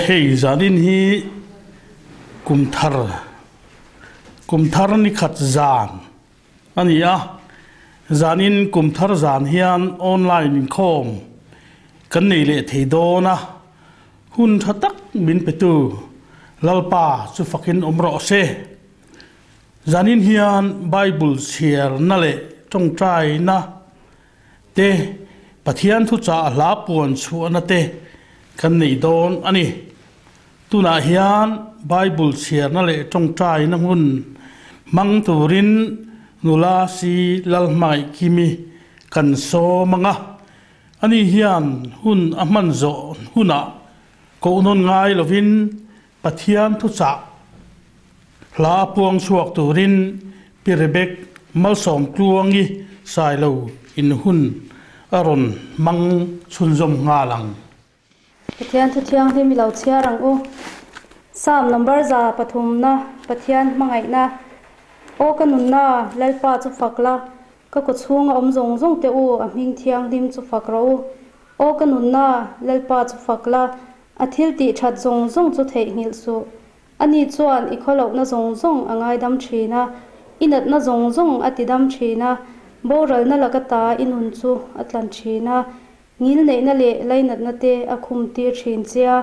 Hei zanin hi kum thar kum thar ni khat zan a ni a, zanin kum thar zan hian online inkhawm kan nei leh thei dawn a, hun tha tak min petu Lalpa chu fakin awm rawh se. Zanin hian Bible chhiarna leh tawngtaina te, Pathian thuchah hla puan chhuahna te kan nei dawn a ni. Tunah hian Bible chhiarna leh tawngtaina hmun hmang turin nula si Lalhmangaihkimi kan sawm ang a. Ani hian hun a hman zawh hunah kohnawn ngai lovin Pathian thuchah hla puang chhuak turin Pi Rebek Malsawmtluangi Sailo in hun a rawn hmang chhunzawm nghal ang. Pathian thu thianghlim i lo chhiar ang u. Psalm number 103 na Pathian hmangaihna Aw ka nunna, Lalpa chu fak la, ka kawchhunga awm zawng zawng te u, a hming thianghlim chu fak rawh u. Aw ka nunna, Lalpa chu fak la, A thil tih that zawng zawng chu theihnghilh suh. Ani chuan i khawlohna zawng zawng a ngaidam thin a, i natna zawng zawng a tidam thin a, boralna laka ta i nun chu a tlan thin a, ngilneihna leh lainatna te a khum tir thin che a,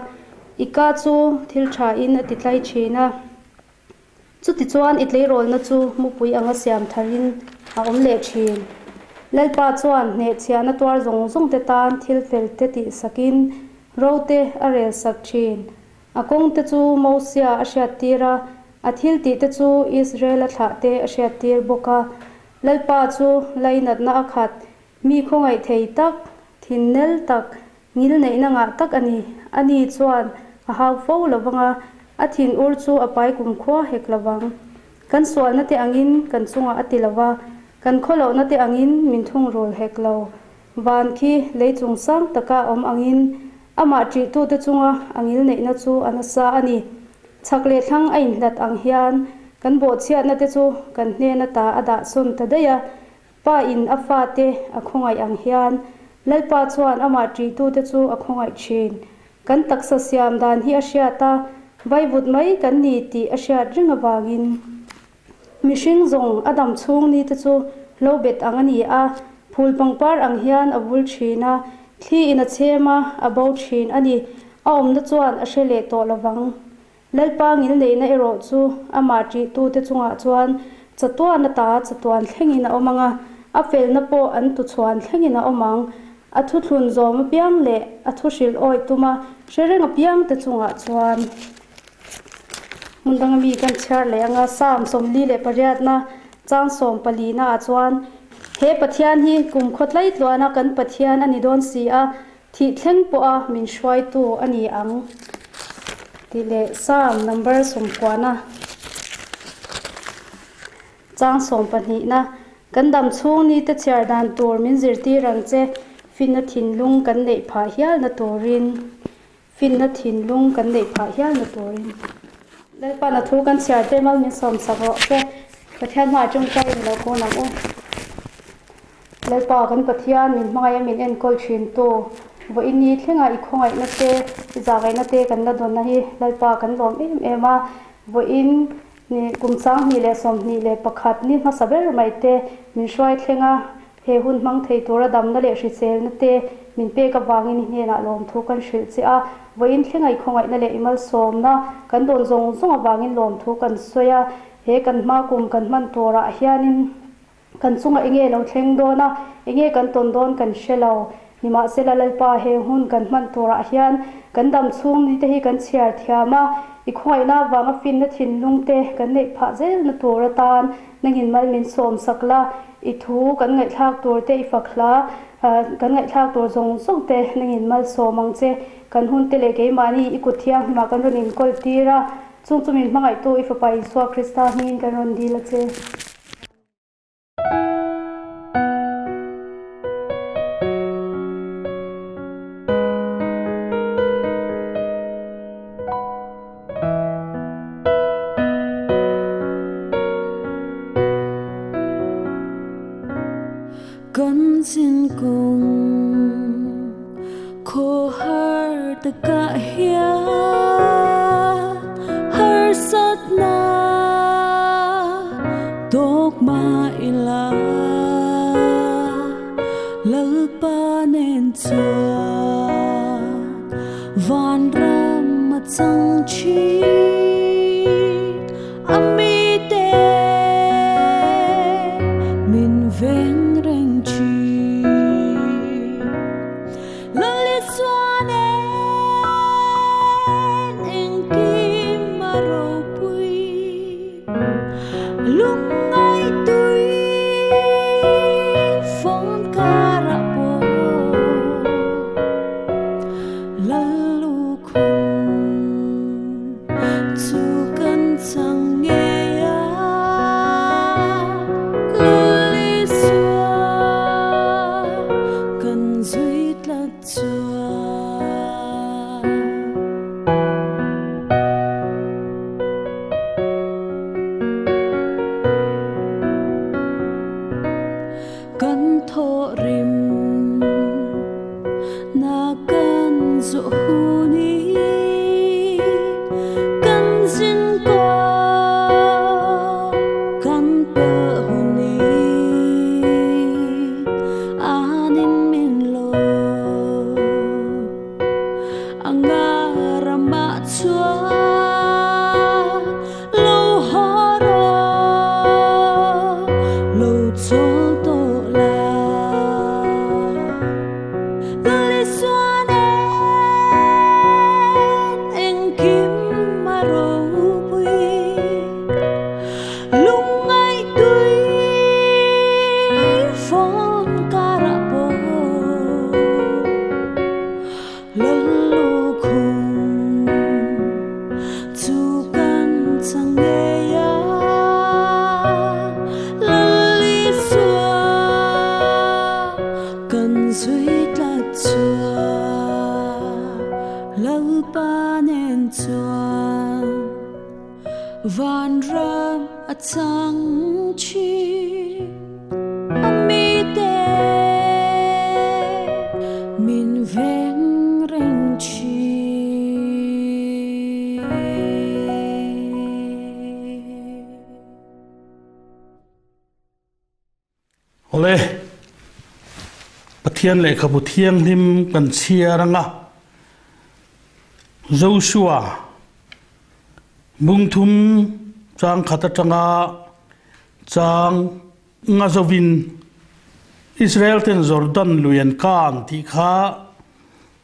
i ka chu thil tha in a titlai thin a. Chutichuan i tleirawlna chu mupui anga siam tharin a awm leh thin. Lalpa chuan hnehchhiahna tuar zawng zawng te tan thil fel te tihsakin ro te a rel sak thin. A kawng te chu Mosia a hriattir a, a thil tih te chu Israela thlah te a hriattir bawk a. Lalpa chu lainatna a khat, mi khawngaih thei tak, thinnel tak, Ngilneihna ngah tak a ni. Ani chuan a hau fo lo vang a, a thin ur chu a pai kumkhua hek lo vang. Kan sualna te angin kan chungah a ti lo va, kan khawlohna te angin min thungrul hek lo. Van khi lei chung sang taka awm angin amah ṭihtute chunga a ngilneihna chu a nasa a ni. Chhak leh thlang a inhlat ang hian kan bawhchhiatna te chu kan hnen ata a dah sawn ta daih a, Pa in a fate a khawngaih ang hian Lalpa chuan amah ṭihtute chu a khawngaih ṭhin. Kan taksa siam dan hi a hriat a, vaivut mai kan ni tih a hriat reng avangin. Mihring zawng a dam chhung ni te chu lo bet ang a ni a, phul pangpar ang hian a vul ṭhin a, thli in a chhem a, a bo ṭhin a ni. A awmna chuan a hre leh tawh lovang. Lalpa ngilneihna erawh chu amah ṭihtute chungah chuan chatuan ata chatuan thlengin a awm ang a, a felna pawh an tuchhuan thlengin a awm ang. A thuthlun zawm apiang leh a thuhrilh awih tuma hre reng apiangte chungah chuan. Hmun danga mi kan chhiar leh ang a, Psalm 48na chang 14 ah chuan, He Pathian hi kumkhaw tlaitluana kan Pathian a ni dawn si a, Thih thleng pawha min hruaitu a ni ang tih leh Psalm number sawmkuana chang sawmpahnihna kan dam chhung nite chhiar dan tur min zirtir ang che, finna thinlung kan neih phah hialna turin, finna thinlung kan neih phah hialna turin. Lalpan a thu kan chhiar te mal min sawmsak rawh se, Pathian hmaah tawngtai in lo kawn ang u. Lalpa kan Pathian min hmangaih a min enkawl thin tu, vawiin ni thlenga i khawngaihna te, i zahgaihna te kan la dawnna hi Lalpa kan lawm em em a, vawiin ni kum 2021 ni hmasa ber mai te min hruai thleng a, he hun hmang thei tura damna leh hriselna te min pek avangin i hnenah lawmthu kan hrilh che a, vawiin thlenga i khawngaihna leh i malsawmna kan dawn zawng zawng avangin lawmthu kan sawi a, he kan hma kum kan hman turah hianin. Kan chungah enge lo thleng dawn a, enge kan tawn dawn kan hre lo. Nimahsela Lalpa he hun kan hman turah hian kan dam chhung ni te hi kan chhiar thiam a, i khawngaihna avanga finna thinlung te kan neih phah zelna tur atan nangin mal min sawm sak la, i thu kan ngaihthlak tur te i fak hla kan ngaihthlak tur zawng zawng te nangin mal sawm ang che. Kan hun te leh keimahni i kut thianghlimah kan rawn inkawl tir a, chung chu min hmangaihtu i Fapa Isua Krista hmingin kan rawn dil a che. Kan sin kung kho har ta ka hian. Thin a mite min veng reng thin. Lali chuan en engkim a ropui lungngai tui fawn karah pawh Lallukhum chu kan chang ngei a, Lalisua kan zui tlat chuan. Kan thawh rim na kan zawh hun i kan zin kawng kan pelh hun i an in min lo anga ramah chuan lo haw rawh lo chawl tawh la. Lalisuan en engkim a ropui lungngai tui fawn karah pawh Lallukhum chu kan chang ngei a, Lalisua kan zui tlat chuan Lalpa nen chuan vanram a chang thin a mite min veng reng thin. Awle, Pathian lehkhabu thianghlim kan chhiar anga Joshua bungthum chang khat atanga chang nga zovin Israel ten Jordan lui an kan tih kha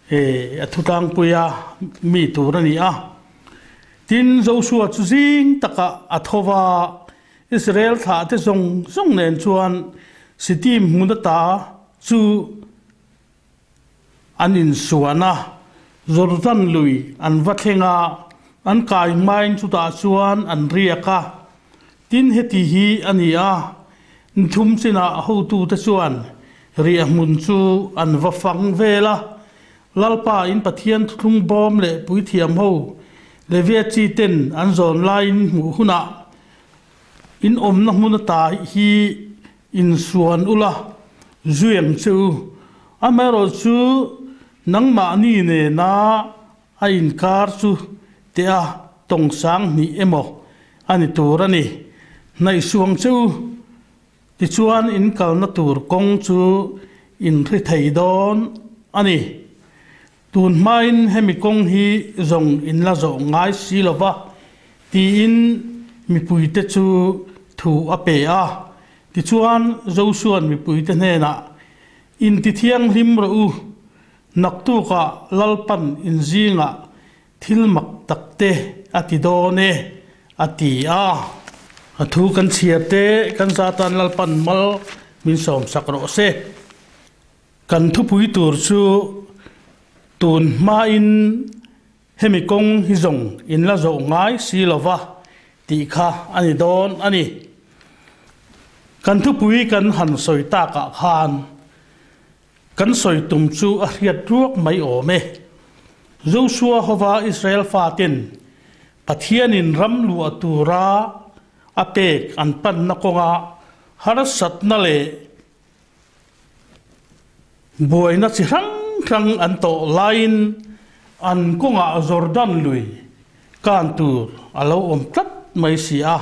a thutlangpuia mi tur a ni a. Tin, Joshua chu zing takah a tho va, Israel thlahte zawng zawng nen chuan Sittim hmun ata chu an insuan a, Jordan lui an va thleng a, an kai hmain chutah chuan an riak a. Tin, heti hi a ni a, nithum chinah hotute chuan riahhmun chu an va fang vel a, Lalpa in Pathian thuthlung bawm leh puithiam ho Levia chi ten an zawn laiin hmuh hunah in awmna hmun ata hi insuan ula zuiang che u. Amaherawhchu nangmahni nena a inkar chu teh a tawng sang hnih emaw a ni tur a ni. Hnaihsuang che u. Tichuan in kalna tur kawng chu in hri thei dawn a ni. Tun hmain hemi kawng hi zawng in la zawh ngai si lo va, tiin mipuite chu thu a pe a. Tichuan Josua'n mipuite hnenah, Inti thianghlim rawh u, naktukah Lalpan in zingah Thil mak tak te a ti dawn e, a ti a. A thu kan chhiar te kan zatan Lalpan mal min sawm sak rawh se. Kan thupui tur chu tun hmain hemi kawng hi zawng in la zawh ngai si lo va tih kha a ni dawn a ni. Kan thupui kan han sawi takah khan Kan sawi tum chu a hriat ruak mai awm e. Joshua hova Israel faten Pathianin ram luah tura a pek an panna kawnga harsatna leh buaina chi hrang hrang an tawh laiin an kawngah Jordan lui kan tur a lo awm tlat mai si a.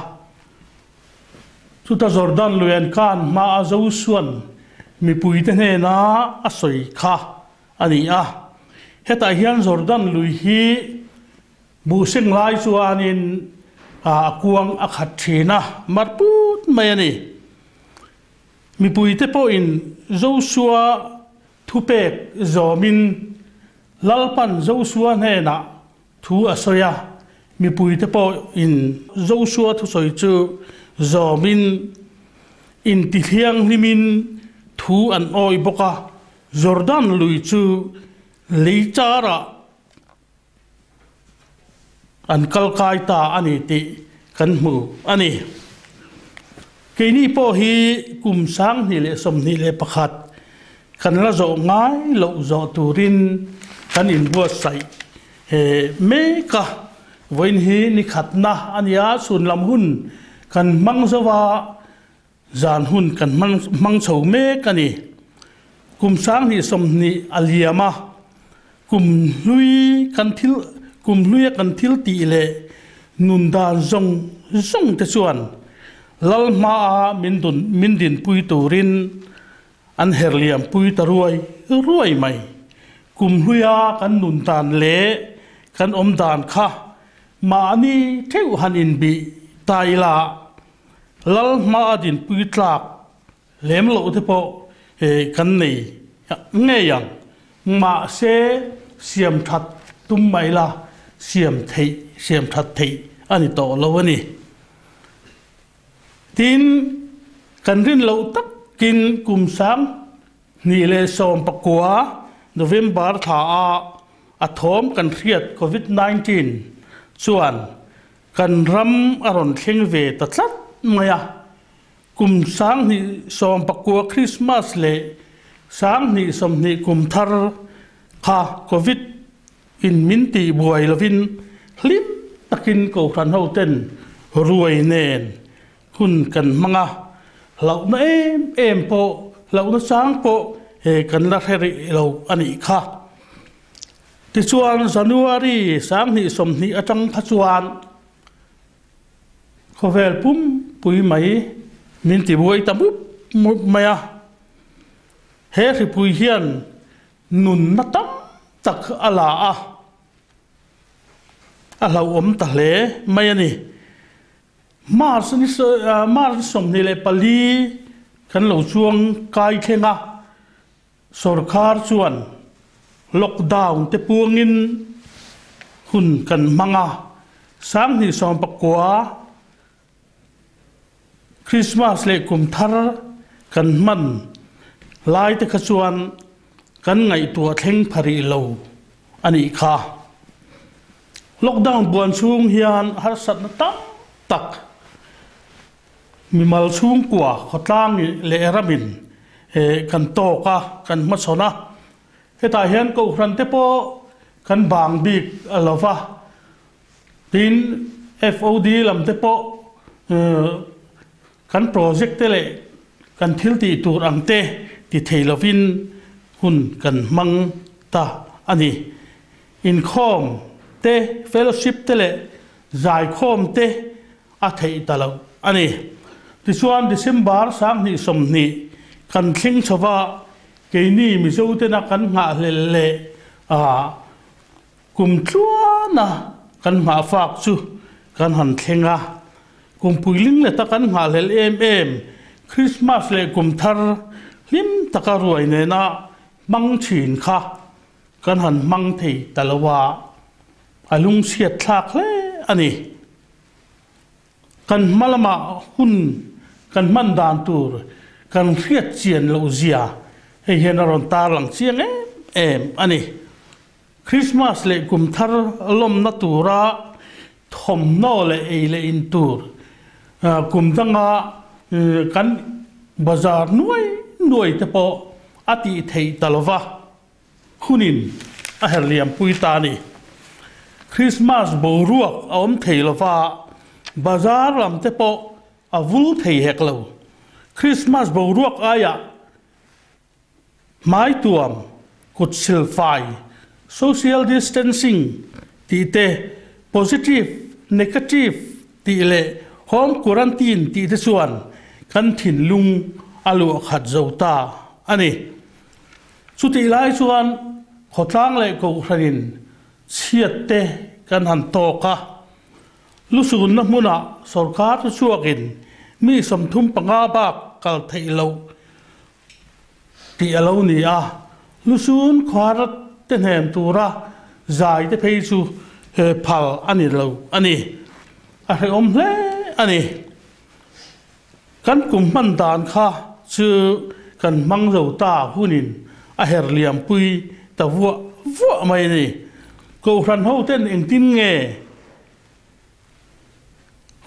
Chuta Jordan lui an kan hmaa Josua'n mipuite hnena a sawi kha a ni a. Hetah hian Jordan lui hi Buh seng lai chuanin a kuang a khat thin a, mar put mai a ni. Mipuite pawhin Josua thupek zawmin Lalpan Josua hnenah thu a sawi a, mipuite pawhin Josua thusawi chu zawmin intithianghlimin thu an awih bawk a, Jordan lui chu lei charah an kal kai ta a ni tih kan hmu a ni. Keini pawh hi kum 2021 kan la zawh ngai loh zawh turin kan inbuatsaih mek a. Vawiin hi ni khatna a ni a, chhun lam hun kan hmang zo a, zan hun kan hmang chho mek a ni. Kum 2020 a liam a, kum hlui kan thil kum hluia kan thil tih leh nun dan zawng zawng te chuan lal hmaa min dun min dinpui turin An her liampui ta ruai ruai mai. Kum hluia kan nun dan leh kan awm dan kha mahni theuh han inbih ta ila, lal hma a dinpui tlak lem loh te pawh kan nei ngei ang. Mahse, siam that tum mai la, siam theih siam that theih a ni tawh lo a ni. Tin, kan rin loh takin kum 2019 November thla a a thawm kan hriat Covid 19 chuan kan ram a rawn thleng ve ta tlat mai a. Kum 2019 Christmas leh 2020 kum thar kha Covid In min tih buai lovin hlim takin Kohhran hoten ruai nen hun kan hmang a, hlauhna em em pawh, hlauhna chang pawh he kan la hre rih lo a nih kha. Tichuan January 2020 atang kha chuan khawvel pumpui mai min ti buai ta mup mup mai a, he hripui hian Nunna tam tak a la a, a hlauhawm ta hle mai a ni. March ni March 24 kan lo chuang kai thleng a, sorkar chuan lockdown te puangin hun kan hmang a, 2019 Christmas leh kum thar kan hman lai te kha chuan kan ngaihtuah thleng pha rih lo a nih kha. Lockdown buan chhung hian harsatna tam tak mimal chhungkua khawtlang leh ramin kan tawk a, kan hmachhawn a. Hetah hian Kohhran te pawh kan bang bik lo va. Tin, FOD lam te pawh kan project te leh kan thil tih tur ang te ti thei lovin hun kan hmang ta a ni. Inkhawm te, fellowship te leh zaikhawm te a theih ta lo a ni. Tichuan December 2020 kan thleng chho va, keini Mizo tena kan nghahhlelh leh Kum tluana kan nghahfak chu kan han thleng a, kum puiling leta kan nghahhlelh em em Krismas leh kum thar hlim taka ruai nena hmang thin kha kan han hmang thei ta lo a, a lungchhiat thlak hle a ni. Kan hma lamah hun kan hman dan tur kan hriat chian loh zia hei hian a rawn tarlang chiang em em a ni. Christmas leh kum thar lawmna tura thawmhnaw leh ei leh in tur kum danga kan bazar nuai nuai te pawh a tih theih ta lova, hunin a her liampui ta a ni. Christmas boruak a awm thei lova, bazar lam te pawh a vul thei hek lo. Christmas boruak aiah Hmaituam, kut silfai, social distancing tih te, positive, negative tih leh home quarantine tih te chuan kan thinlung a luah khat zo ta a ni. Chutih lai chuan khawtlang leh kohhranin chhiat te kan han tawk a. Lusunna hmunah sorkar chu chhuakin mi 35 bak kal theih loh tih a lo ni a. Lusun khuar te hnem tura zai te phei chu phal a ni lo a ni. A hrehawm hle a ni. Kan kum hman dan kha chu kan hmang zo ta hunin a her liampui ta vuah vuah mai a ni. Kohhran hoten engtin nge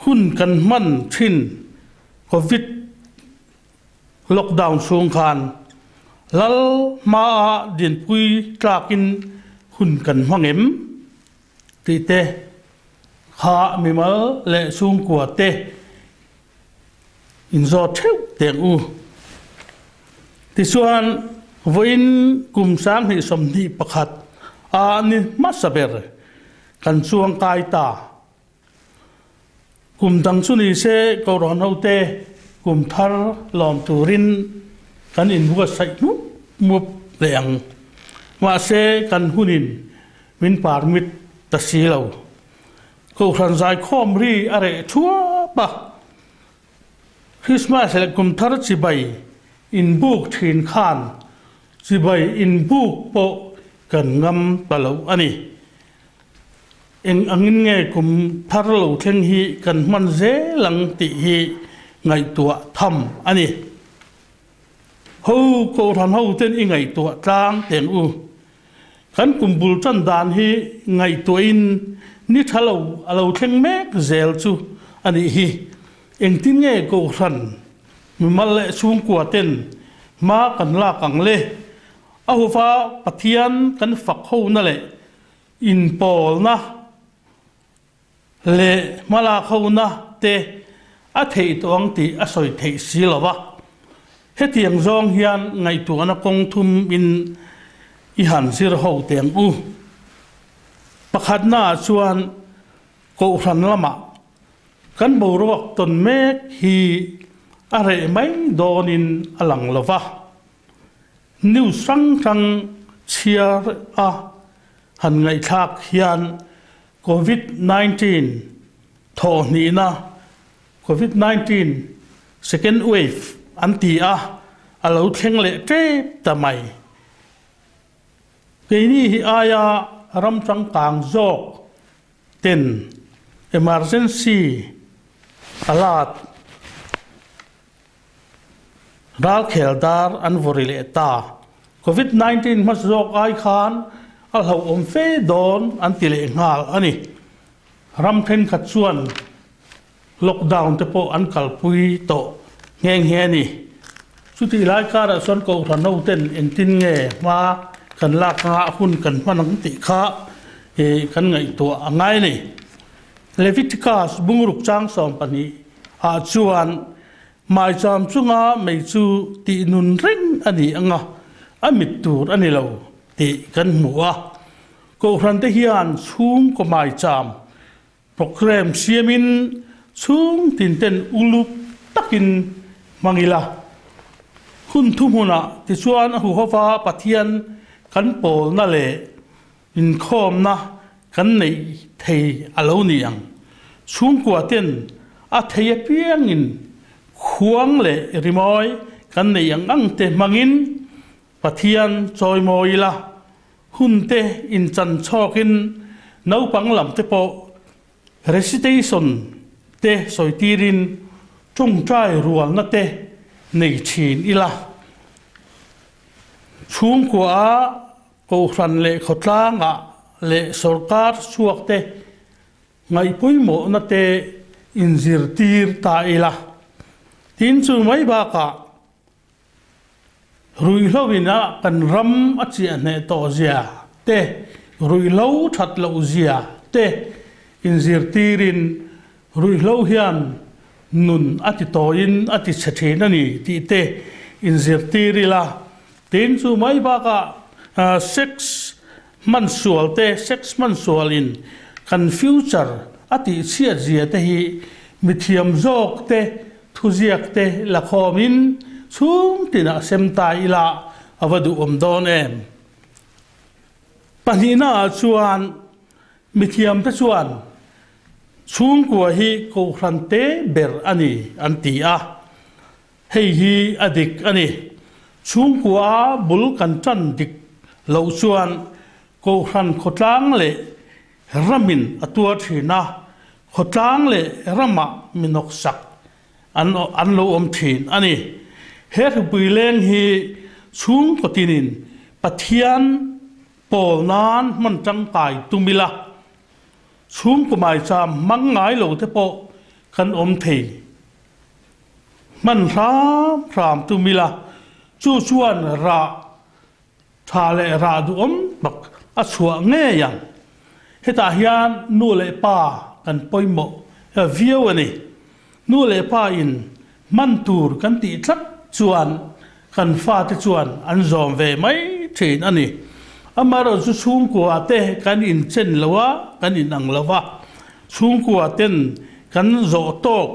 hun kan hman thin Covid lockdown chhung khan Lal hmaa dinpui tlakin hun kan hmang em tih te kha mimal leh chhungkua te inzawt theuh teng u. Tichuan, vawiin kum 2021 a ni hmasa ber kan chuang kai ta. Kum dang chu ni se Kohhran hote kum thar lawm turin kan inbuatsaih mup mup leh ang. Mahse, kan hunin min parmit ta si lo. Kohhran zaikhawm ri a reh thuap a, Krismas leh kum thar chibai inbuk thin khan chibai inbuk pawh kan ngam ta lo a ni. Eng angin nge kum thar lo thleng hi kan hman zel ang tih hi ngaihtuah tham a ni. Ho Kohhran hoten i ngaihtuah tlang teng u. Kan kum bul tan dan hi ngaihtuahin ni tha lo a lo thleng mek zel chu a nih hi. Engtin nge Kohhran mimal leh chhungkua ten hma kan lak ang le? A hufa Pathian kan fak hona leh inpawlna leh hmalak hona te a theih tawh ang tih a sawi theih si lo va. Hetiang zawng hian ngaihtuahna kawng thum in i han zir ho teh ang u. Pakhatnaah chuan Kohhran lamah kan boruak tawn mek hi a reh mai dawnin a lang lo va. News hrang hrang chhiar a han ngaihthlak hian Covid 19 thawhhnihna, Covid 19 second wave an ti a, a lo thleng leh tep ta mai. Keini hi aia ram changkang zawk ten emergency alert Ralkhel dar an vawri leh ta. Covid 19 hmasa zawk ai khan a hlauhawm fe dawn an ti leh nghal a ni. Ram thenkhat chuan lockdown te pawh an kalpui tawh nghe nghe a ni. Chutih lai karah chuan Kohhran hoten engtin nge hma kan lak anga hun kan hman ang tih kha kan ngaihtuah a ngai a ni. Leviticus bungruk chang 12 ah chuan Maicham chunga mei chu tih nun reng a ni ang a, a mit tur a ni lo tih kan hmu a. Kohhrante hian chhungkaw maicham programme siamin chhung tinten uluk takin hmang ila. Hun thuhmunah tichuan a huhova Pathian kan pawlna leh Inkhawmna kan neih thei a lo ni ang. Chhungkua ten a thei apiangin khuang leh rimawi kan neih ang ang te hmangin Pathian chawimawi ila, hun te inchan chhawkin naupang lam te pawh recitation te sawi tirin tawngtai rualna te nei thin ila. Chhungkua a Kohhran leh khawtlangah leh sorkar chhuak te ngaihpawimawhna te inzirtir ta ila. Tin chu mai bakah ruihhlo ina kan ram a chiah hneh tawh zia te, ruihhlo that loh zia te inzirtirin ruihhlo hian nun a ti tawiin a ti chhe thin a ni tih te inzirtir ila. Tin chu mai bakah sex hman sual te, sex hman sualin kan future a tih chhiat zia te hi mithiam zawk te thuziak te la khawmin chhung tinah sem ta ila a va duhawm dawn em? Pahnihna ah chuan. Mithiamte chuan chhungkua hi kohhran te ber a ni an ti a, hei hi a dik a ni. Chhungkua bul kan tan dik loh chuan kohhran khawtlang leh ramin a tuar thin a, khawtlang leh ramah mi nawksak an an lo awm thin a ni. He hripui leng hi chhungkaw tinin Pathian pawl nan hman tangkai tum ila, chhungkaw maicham hmang ngai lo te pawh kan awm thei. Hman hram hram tum ila, chu chuan rah tha leh rah duhawm tak a chhuah ngei ang. Hetah hian nu leh pa kan pawimawh viau a ni. Nu leh pa in hman tur kan tih tlat chuan kan fate chuan an zawm ve mai thin a ni. Amaherawhchu chu chhungkua te kan inchen lo a, kan inang lo va, chhungkua ten kan zawh tawk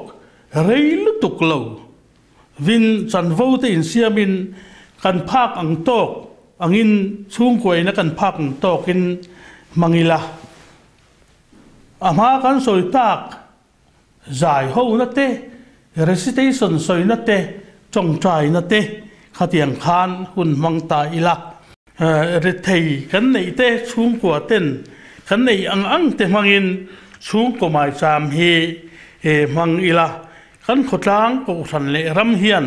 rei lutuk lo. Vin chanvo te insiamin kan phak ang tawk angin chhungkuaina kan phak ang tawkin hmang ila. A hma kan sawi tak zai hona te, recitation sawina te, tawngtaina te khatiang khan hun hmang ta ila. Rethei kan neih te chhungkua ten kan neih ang ang te hmangin chhungkaw maicham hi hmang ila. Kan khawtlang kohhran leh ram hian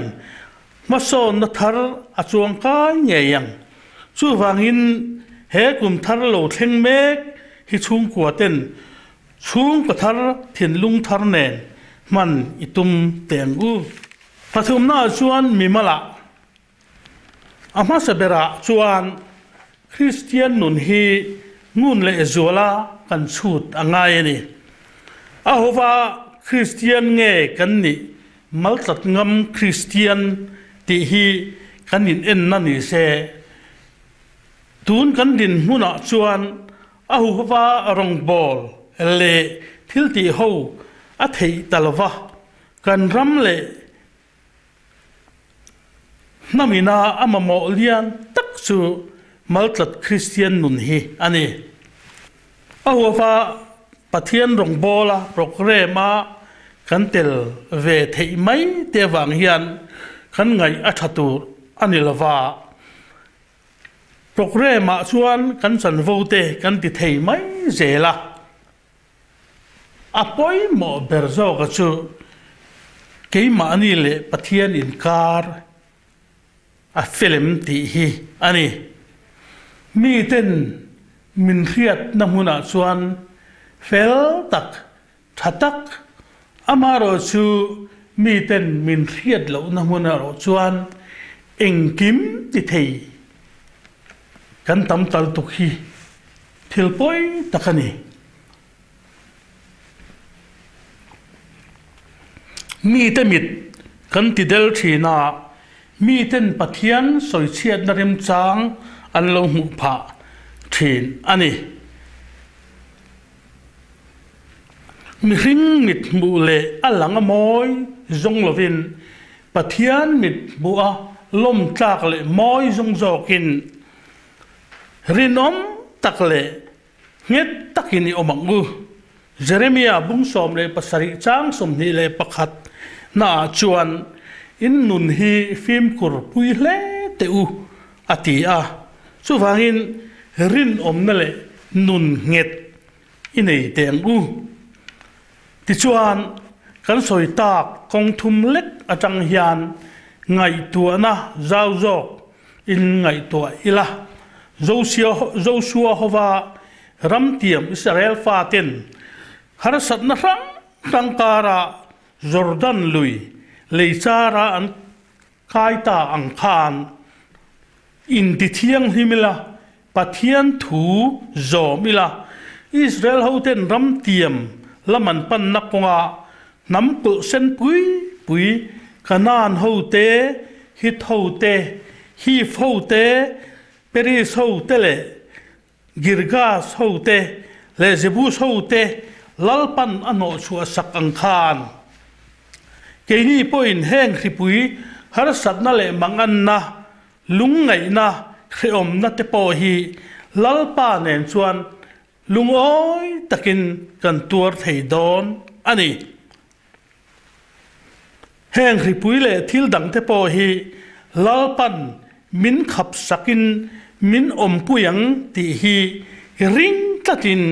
hmasawnna thar a chuang kai ngei ang. Chuvangin he kum thar lo thleng mek hi chhungkua ten chhungkaw thar thinlung thar nen hman i tum teh ang u. Pathumnaah chuan mimalah A hmasa berah chuan Kristian nun hi ngun leh zuala kan chhut a ngai a ni. A hova Kristian nge kan nih maltlat ngam Kristian tih hi kan inenna ni se. Tun kan dinhmunah chuan a huhova rawngbâwl leh thiltih ho a theih ta lova, kan ram leh Hnamina a mamawh lian tak chu maltlat Kristian nun hi a ni. A huapa Pathian rawngbawla programme-a kan tel ve theih mai te avang hian kan ngaih a tha tur a ni lova. Programme-ah chuan kan chanvo te kan ti thei mai zel a. A pawimawh ber zawka chu keimahni leh Pathian inkar a felem tih hi a ni. Miten min hriatna hmunah chuan fel tak, tha tak, amaherawh chu miten min hriat lohna hmunah erawh chuan engkim ti thei kan tam tal tuk hi Thil pawi tak a ni. Mite mit kan ti del thin a, miten Pathian sawichhiatna remchang an lo hmuh phah thin a ni. Mihring mit hmuh leh a lang a mawi zawng lovin Pathian mit hmuh a lawm tlak leh mawi zawng zawkin Rinawm tak leh nghet takin i awm ang u. Jeremia bung 17 chang 21 naah chuan in nun hi fimkhur pui hle teh u a ti a. Chuvangin rinawmna leh nun nghet i nei teh ang u. Tichuan, kan sawi tak kawng thum lek atang hian ngaihtuahna zau zawk in ngaihtuah ila. Joshua hova ramtiam Israel faten harsatna hrang hrang karah Jordan lui lei chara an kai ta ang khan inti thianghlim ila, Pathian thu zawm ila, Israel hoten ramtiam lam an panna kawngah hnam kulh sen pui pui Kanaan hote, Hit hote, Hiv hote, Periz hote leh Girgas hote leh Jebus hote Lalpan a hnawhchhuah sak ang khan. Keini pawhin heng hripui harsatna leh manganna Lungngaihna hrehawmna te pawh hi Lalpa nen chuan lungawi takin kan tuar thei dawn a ni. Heng hripui leh thil dangte pawh hi Lalpan min khap sakin min awmpui ang tih hi ring tlatin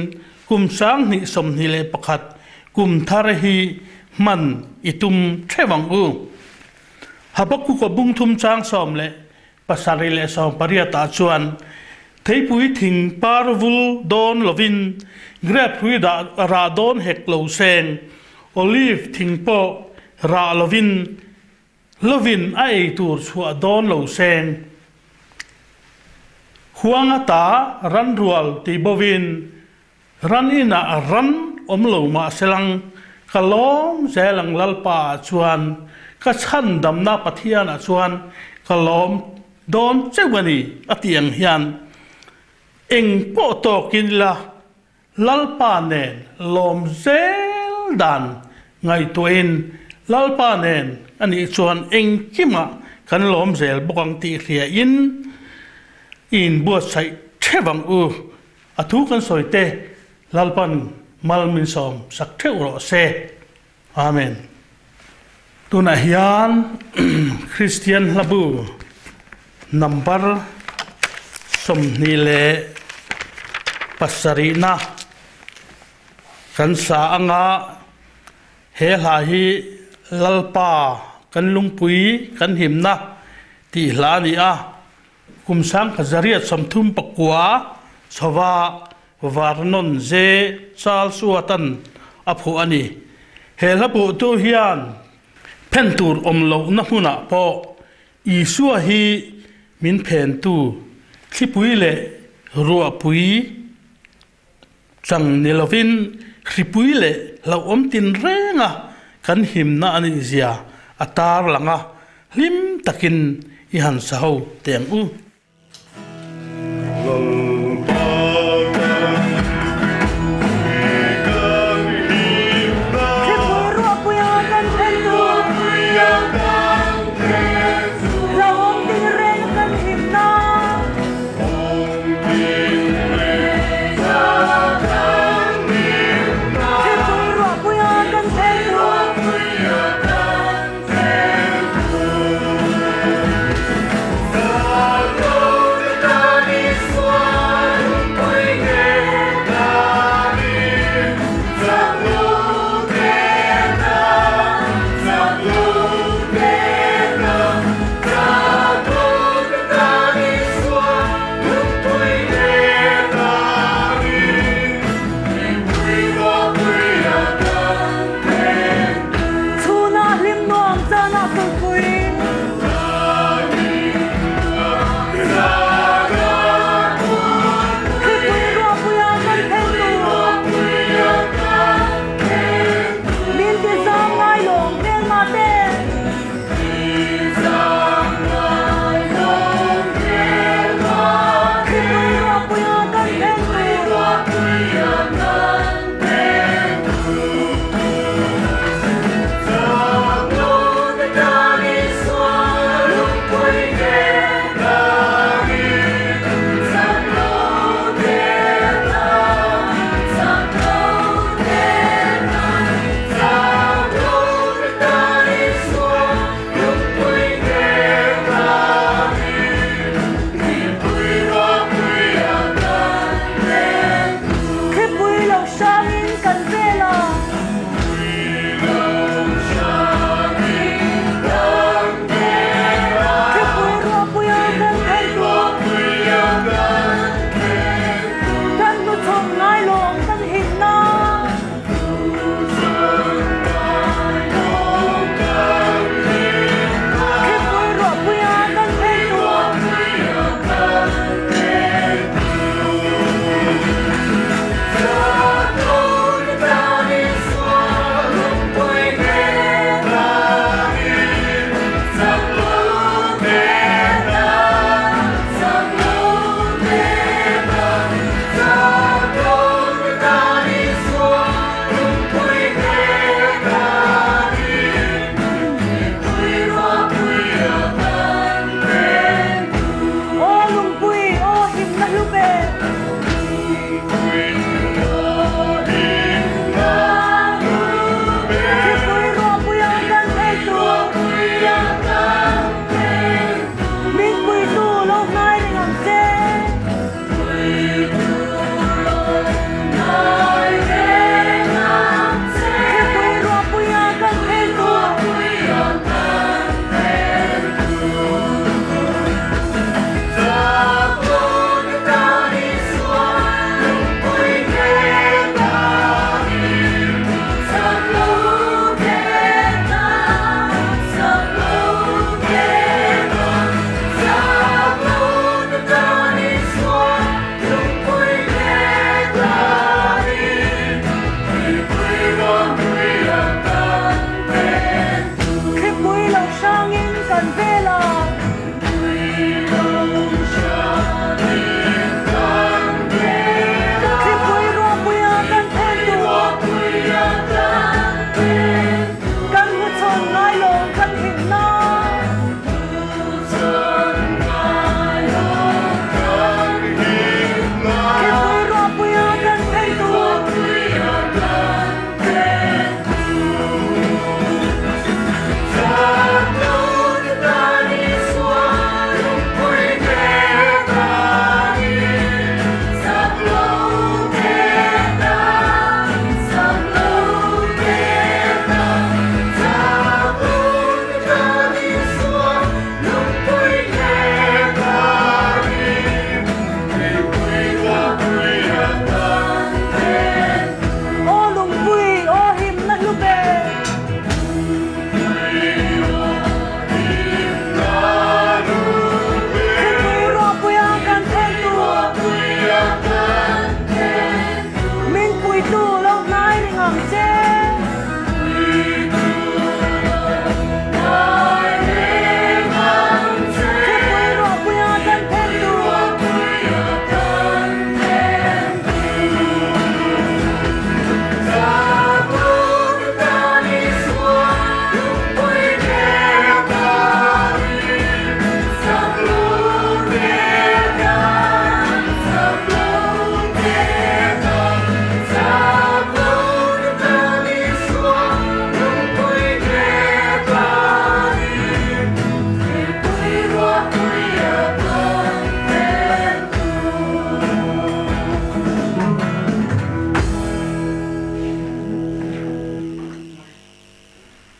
kum 2021 kum thar hi hman i tum theuh ang u. Habakkuk-a bung thum chang 17 leh 18 ah chuan theipui thing par vul dawn lovin grep hrui dah rah dawn hek lo seng, olive thing pawh rah lovin lovin a ei tur chhuah dawn lo seng. Huang ata ran rual tih bovin Ran inah ran awm lo mah selang, ka lawm zel ang Lalpa ah chuan, ka chhandamna Pathian ah chuan ka lawm dawn cheuh a ni a tih ang hian eng pawh tawkin ila Lalpa nen lawm zel dan ngaihtuahin Lalpa nen a nih chuan engkimah kan lawm zel bawk ang tih hriain i inbuatsaih theuh ang u. A thu kan sawi te Lalpan mal min sawm sak theuh rawh se. Amen. Tunah hian Kristian hlabu number 27 na kan sa anga he hla hi Lalpa kan lungpui kan himna tih hla a ni a. Kum 1839 chhova Vernon J. Charles Watt-a'n a phuah a ni. He hla phuahtu hian phen tur awm lohna hmunah pawh Isua hi min phentu thlipui leh ruahpui chang ni lovin hripui leh hlauhawm tinrenga kan himna a nih zia a tar lang a, hlim takin i han sa ho teh ang u.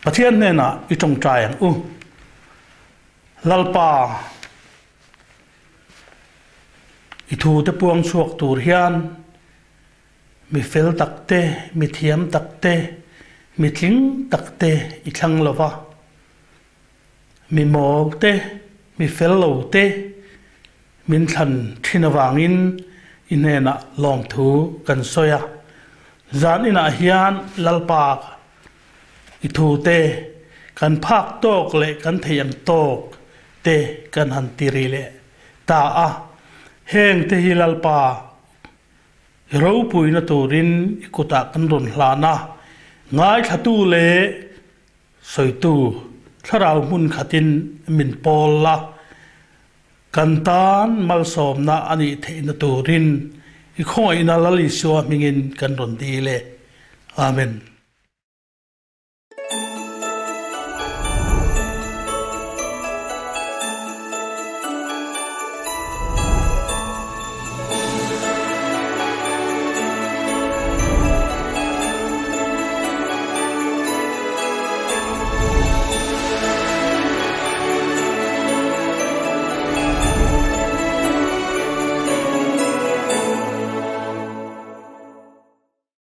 Pathian hnenah i tawngtai ang u. Lalpa, i thute puang chhuak tur hian mi fel tak te, mi thiam tak te, mi tling tak te i thlang lo va. Mi mawl te, mi fel lo te min thlan thin avangin i hnenah lawmthu kan sawi a. Zan inah hian Lalpa i thu te kan phak tawk leh kan thei ang tawk te kan han ti ri leh ta a. Heng te hi Lalpa i ropuina turin i kutah kan rawn hlan a, ngaithlatu leh Sawitu, thlarau hmun khatin min pawl la, kan tan malsawmna a nih theihna turin i khawngaihna Lal Isua hmingin kan rawn dil e. Amen.